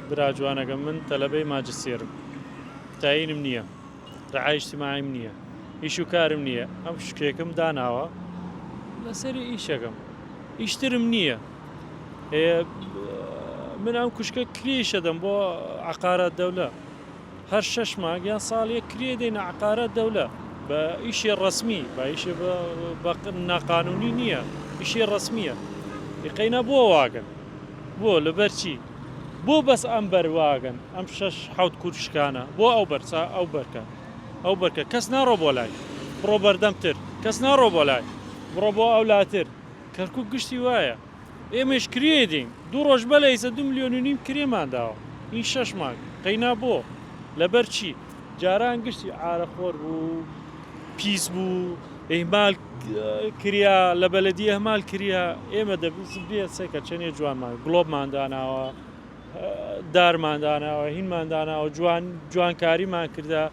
برا جوانەکەم من تەلەبەی ماجستێرم تاینم نییە ڕعای اجتماعیم نییە ئیش و کارم نییە ئەم شکێکم داناوە لەسەری ئیشەکەم ئیشترم نییە من ئەم کوشکە کرێیشە دەم بۆ عقارات دەولە هەر شەش مانگ یان ساڵ یەک کرێ دەینە عقارات دەولە بە ئیشی ڕەسمی بە ئیشی بە ناقانونی نییە ئیشی ڕەسمیە ئیقەینا بۆ واگەن بۆ لەبەر چی بۆ بەس ئەم بەر واگەن ئەم شەش حەوت کورشکانە بۆ ئەو بەرچا ئەو بەرکە ئەو بەرکە کەس ناڕۆ بۆ لای بڕۆ بەردەم تر کەس ناڕۆ بۆ لای بڕۆ بۆ ئەو لاتر کەرکوک گشتی وایە ئێمەیش کرێ دەین دوو ڕۆژ بەلە ئیسە دوو ملیۆن و نیم کرێمان داوە این شەش مانگ قەینا بۆ لەبەر چی جاران گشتی عارەخۆر بوو پیس بوو ئیهمال کریا لە بەلەدی ئەهمال کریا ئێمە دەبیست بێ سێکە چەندێ جوانمان گڵۆپمان داناوە دارمان داناوە هینمان داناوە جوان جوانکاریمان کردە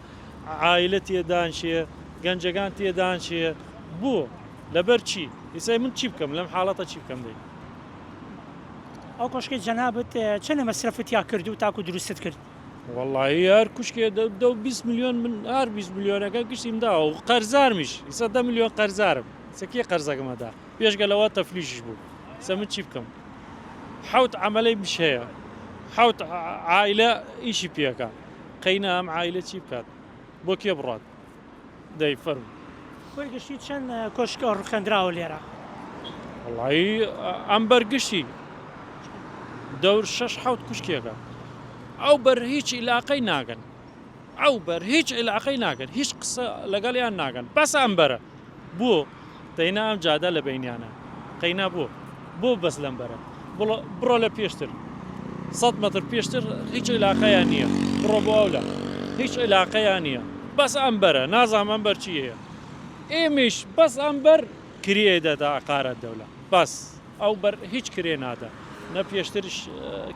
عایلە تێدانشێ گەنجەکان تێدانشێ بۆ لەبەر چی؟ ئیستا من چی بکەم لەم حاڵەتە چی بکەم دەی؟ ئەو کۆشکەی جەنابت چەنە مەسرەفت تیا کرد و تاکو دروستت کرد؟ وەڵایی هەر کوشکێ دە و 20 ملیۆن من هەر 20 ملیۆنەکە گشتیم داوە و قەرزارمیش ئیستا دە ملیۆن قەرزارم ئیستا کێ قەرزەکەم ئەدا بێژگە لەوە تەفلیشیش بوو ئیستا من چی بکەم حەوت عەمەلەی مش هەیە حەوت عایلە ئیشی پێکا قەینا ئەم عایلە چی بکات بۆ کێ بڕات دەی فەرموو. کۆی گشتی چەند کۆشک ڕوخێندراوە لێرە؟ وەڵایی ئەم بەر گشتی دەور شەش حەوت کوشکێکە ئەو بەر هیچ ئیلاقەی ناگەن ئەو بەر هیچ ئیلاقەی ناگەن هیچ قسە لەگەڵیان ناگەن بەس ئەم بەرە بۆ دەینا ئەم جادە لە بەینیانە قەینا بۆ بۆ بەس لەم بەرە بڕۆ لە پێشتر سەد مەتر پێشتر هیچ عیلاقەیان نییە بڕۆ بۆ ئەولا هیچ عیلاقەیان نییە بەس ئەم بەرە نازانم ئەم بەر چی هەیە ئێمیش بەس ئەم بەر کرێ دەدا عقارات دەولە بەس ئەو بەر هیچ کرێ نادا نە پێشترش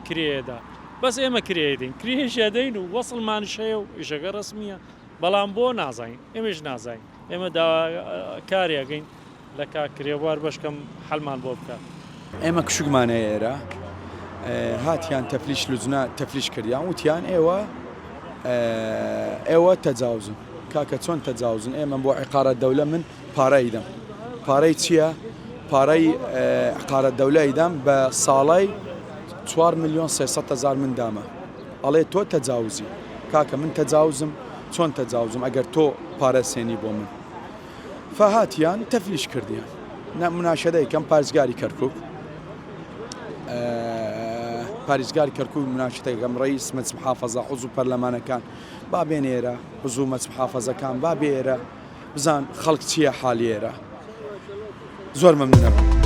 کرێدا بەس ئێمە کرێ دەین کرێش دەین و وەسڵمانش هەیە و ئیشەکە ڕسمیە بەڵام بۆ نازانین ئێمەش نازانین ئێمە داواکاری ئەکەین لە کاک کرێبوار بەشکەم حەلمان بۆ بکات. ئێمە کوشکمان هەیە ئێرە هاتیان تەفلیش لجنە تەفلیش کردیان وتیان ئێوە ئێوە تەجاوزن کاکە چۆن تەجاوزن ئێمە بۆ عقارە دەولە من پارە ئیدەم پارەی چییە؟ پارەی عقارە دەولە ئیدەم بە ساڵی 4 میلیۆن 300 هزار من دامە ئەڵێ تۆ تەجاوزی کاکە من تەجاوزم چۆن تەجاوزم ئەگەر تۆ پارە سێنی بۆ من فهاتیان تەفلیش کردیان نە مناشەدەی کەم پارێزگاری کەرکک پارێزگاری کەرکک مناشەتەکەم ڕئیس مەجلس محافظە حوز و پەرلەمانەکان با بێنێرە حوز و مەجلس محافظەکان با بێرە بزان خەڵک چییە حاڵی ئێرە زۆر مەمنونە.